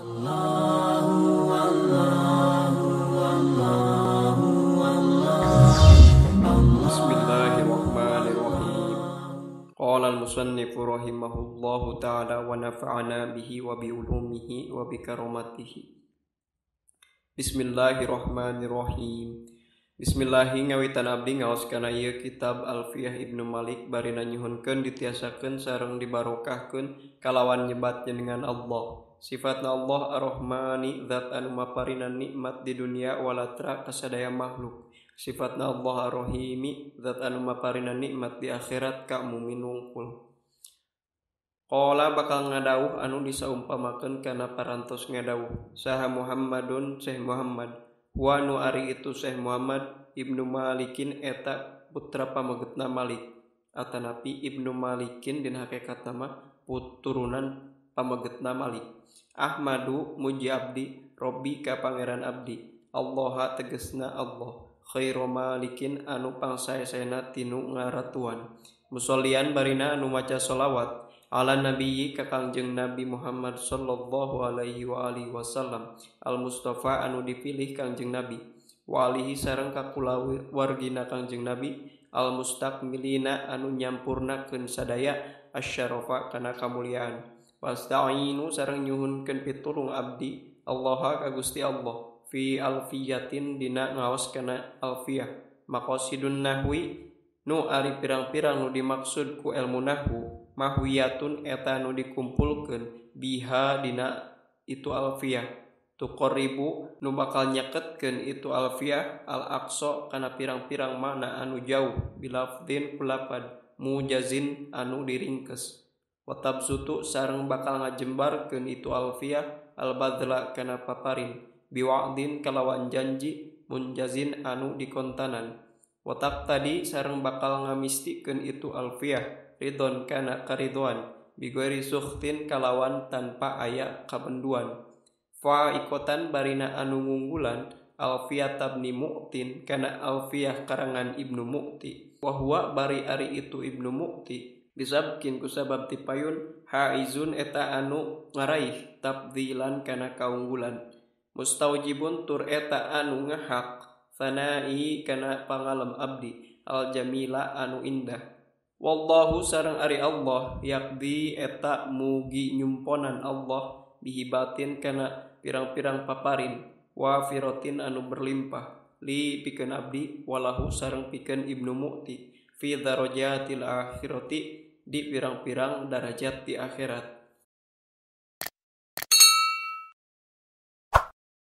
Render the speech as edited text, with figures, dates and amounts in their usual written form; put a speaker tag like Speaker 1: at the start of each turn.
Speaker 1: Bismillahirrahmanirrahim. Qala al-musannifu rahimahullahu ta'ala wa nafa'ana bihi wa bi ulumihi wa bi karamatihi. Bismillahirrahmanirrahim. Bismillahi ngawitan abdi ngaos kana ieu kitab Alfiyah Ibnu Malik barina nyuhunkeun ditiasakeun sareng dibarokahkeun kalawan nyebat jenengan Allah. Sifatna Allah Ar-Rahmani zat anu maparina nikmat di dunia walatra kasadaya makhluk. Sifatna Allah Ar-Rahimi zat anu maparina nikmat di akhirat ka mumin wungkul. Qala bakal ngadawuh anu disaumpamakeun kana parantos ngadawuh saha Muhammadun Syekh Muhammad. Wa nu ari itu Syekh Muhammad Ibnu Malikin eta putra pamegetna Malik. Atanapi Ibnu Malikin dina hakikatna mah puturunan pamegetna Malik. Ahmadu muji abdi Robbi ka pangeran abdi. Allah tegesna Allah khairu malikin anu pangsae-saena tinu ngaratuan. Musollian barina anu maca solawat ala nabiyyi ka Kangjeng Nabi Muhammad sallallahu alaihi wa alihi wasallam al Mustafa anu dipilih Kangjeng Nabi wa alihi sareng ka kulawargina Kangjeng Nabi al mustakmilina anu nyampurnakeun sadaya asyarafa kana kamuliaan. Wasta'inu sareng nyuhunkeun pitulung abdi Allah ka Gusti Allah fi alfiyatin dina ngaos kana alfiyah maqasidun nahwi nu ari pirang-pirang nu dimaksud ku ilmu nahwu mahwiyatun eta nu dikumpulkeun biha dina itu alfiyah tuqarribu nu bakal nyaketkeun itu alfiyah al aqsa kana pirang-pirang makna anu jauh bilafdin kulapad mujazin anu diringkes watabsutu sareng bakal ngajembarkeun itu alfiyah al badla kana paparin biwa'din kalawan janji munjazin anu dikontanan watak tadi sareng bakal ngamistikeun itu alfiyah ridon kana karidwan bighairi sukhtin kalawan tanpa aya kabenduan fa ikotan barina anu ngunggulan alfiyah tabni mu'tin kana alfiyah karangan Ibnu Mu'ti wa huwa bari ari itu Ibnu Mu'ti bisabkin kusabab tipayun haizun eta anu ngaraih tabdilan kana kaunggulan mustaujibun tur eta anu ngahak sanai kana pangalem abdi al jamila anu indah. Wallahu sareng ari Allah yakdi eta mugi nyumponan Allah bihibatin kana pirang-pirang paparin wafirotin anu berlimpah li pikeun abdi walahu sareng pikeun Ibnu Mu'ti fi darajatil akhirati di pirang-pirang darajat di akhirat.